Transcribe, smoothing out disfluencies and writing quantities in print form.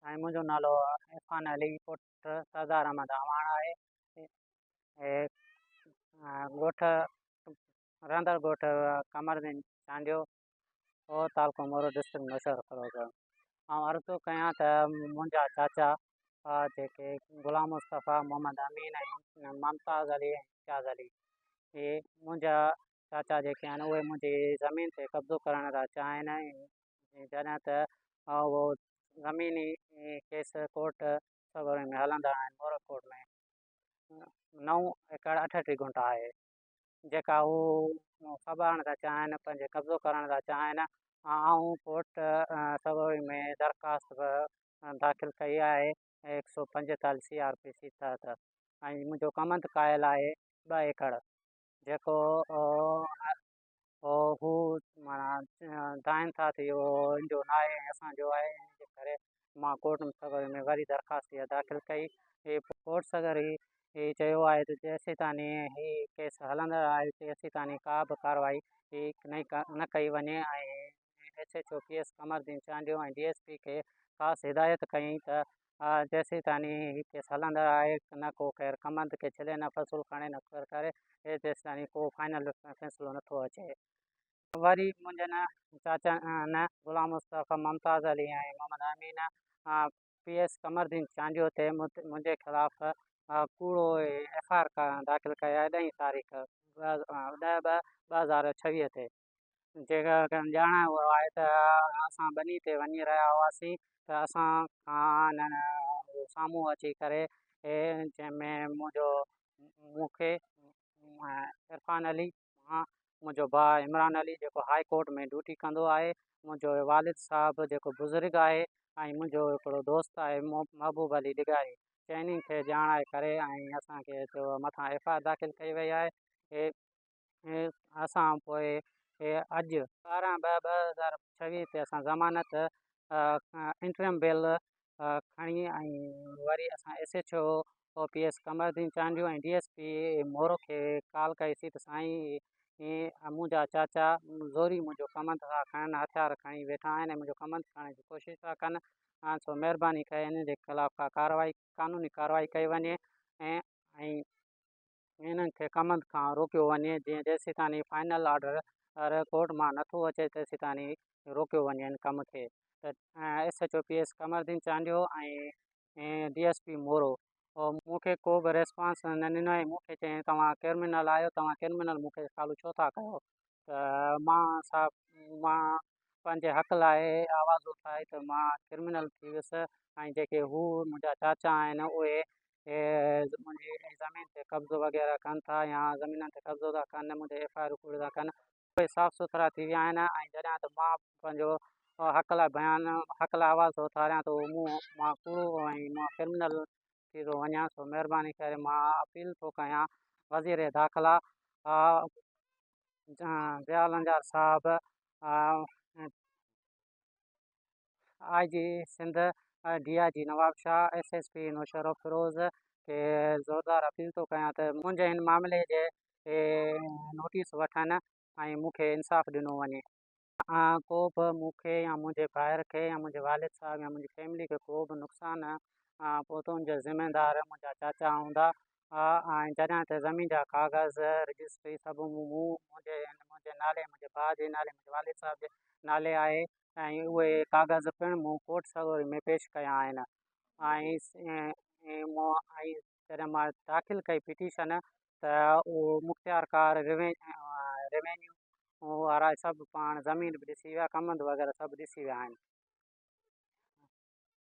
سائين منهنجو نالو عرفان علي پٽ سردار احمد اعواڻ آهي ڳوٺ رهندڙ ڳوٺ قمر الدين چانڊيو تعلقو مورو ڊسٽرڪٽ نوشهروفيروز. آئون عرض ٿو ڪيان ته منهنجا چاچا جيڪي غلام مصطفيٰ، محمد امين ۽ ممتاز علي ۽ امتياز علي، اهي منهنجا چاچا جيڪي آهن اهي منهنجي زمين تي قبضو ڪرڻ ٿا چاهين، جڏهن ته اهو زميني ڪيس ڪورٽ سڳوري ۾ هلندڙ آهن. مورو ڪورٽ ۾ 9 ايڪڙ 38 گهنٽا آهي، جيڪا هو ڦٻائڻ ٿا چاهين، پنهنجي قبضو ڪرڻ ٿا چاهين. آئون ڪورٽ سڳوري ۾ درخواست به داخل ڪئي آهي 145 سي آر پي سي تحت، ۽ منهنجو ڪمند قائل آهي 2 ايڪڙ، جيڪو هو معنيٰ دانهن ٿا ته اهو ان جو ناهي ۽ اسان جو آهي. ان جي ڪري مان ڪورٽ سڳوري ۾ وري درخواست اها داخل ڪئي. ڪورٽ سڳوري چيو آهي ته جيسيتاڻي هي ڪيس هلندڙ آهي تيسيتاڻي ڪا به ڪارروائي نه ڪئي وڃي، ۽ S H O P S Qamar Uddin Chandio ۽ D S P کي خاص هدايت ڪئي ته جيسيتاڻي هي ڪيس هلندڙ آهي نه ڪو ڪير ڪمند کي ڇلي، نه فصل کڻي، نه ڪر ڪري، جيسيتاڻي ڪو فائنل فيصلو نٿو اچي. وري منهنجن چاچن غلام مصطفيٰ، ممتاز علي ۽ محمد امين پي ايس قمرالدين چانڊيو تي منهنجي خلاف ڪوڙو ايف I R داخل ڪئي آهي ڏهين تاريخ 10 2 2026 تي، جيڪا ڄاڻايو ويو آهي ته اسان ٻني تي وڃي رهيا هئاسين ته اسان کان انهن سامهون اچي ڪري، جنهن ۾ منهنجو مون کي عرفان علي، منهنجو ڀاء عمران علي جيڪو هاء ڪورٽ ۾ ڊيوٽي ڪندو آهي، منهنجو والد صاحب جيڪو بزرگ آهي، ۽ منهنجو هڪڙو دوست آهي محبوب علي لغاري، چئني کي ڄاڻائي ڪري ۽ اسان کي مٿان ايف I R داخل ڪئي وئي آهي. اسان پوء اڄ 12 2 2026 تي اسان ضمانت انٽرم بيل کڻي ۽ وري اسان S H O P S Qamar Uddin Chandio ۽ D S P Moro کي ڪال ڪئيسين ته سائين منهنجا چاچا زوري منهنجو ڪمند ٿا کڻن، هٿيار کڻي ويٺا آهن ۽ منهنجو ڪمند کڻڻ جي ڪوشش ٿا ڪن، سو مهرباني ڪري انهن جي خلاف ڪا ڪارروائي قانوني ڪارروائي ڪئي وڃي ۽ انهن کي ڪمند کان روڪيو وڃي، جيئن جيسيتاڻي فائنل آرڊر ڪورٽ مان نٿو اچي تيسيتاڻي روڪيو وڃي ان ڪم کي. ته S H O P S Qamar Uddin Chandio ۽ D S P Moro مون کي ڪو به ريسپانس نه ڏنو ۽ مون کي چيائين توهان ڪرمنل آهيو، توهان ڪرمنل مون کي فالو ڇو ٿا ڪيو؟ ته مان صاحب مان پنهنجي حق لاء آواز اٿائي ته مان ڪرمنل ٿي ويس، ۽ جيڪي هو منهنجا چاچا آهن اهي منهنجي زمين تي قبضو وغيره ڪن ٿا يا زمينن تي قبضو ٿا ڪن، منهنجي ايف I R ڪوڙ ٿا ڪن، اهي صاف سٿرا ٿي ويا آهن، ۽ جڏهن ته مان پنهنجو حق لاء بيان حق لاء آواز ٿو اٿاريان ته اهو مون مان ڪوڙو ۽ مان ڪرمنل ٿي ٿو وڃان. سو مهرباني ڪري مان اپيل ٿو ڪيان وزير داخلا ضياء لنجار صاحب، I G Sindh, D I G Nawabshah, S S P Naushahro Feroze کي زوردار اپيل ٿو ڪيان ته منهنجي هن معاملي جي نوٽيس وٺن ۽ مون کي انصاف ڏنو وڃي. ڪو به مون کي يا منهنجي ڀائر کي يا منهنجي والد صاحب يا منهنجي فيملي کي ڪو به نقصان پهتو ان جا ذميدار منهنجا چاچا هوندا، ۽ جڏهن ته زمين جا ڪاغذ رجسٽري سڀ مون منهنجي منهنجي نالي، منهنجي ڀاء جي نالي، منهنجي والد صاحب جي نالي آهي، ۽ اهي ڪاغذ پڻ مون ڪورٽ سڳوري ۾ پيش ڪيا آهن، ۽ مون ۽ جڏهن مان داخل ڪئي پٽيشن ته اهو مختيارڪار روينيو وارا سڀ پاڻ زمين به ڏسي ويا، ڪمند وغيره سڀ ڏسي ويا آهن.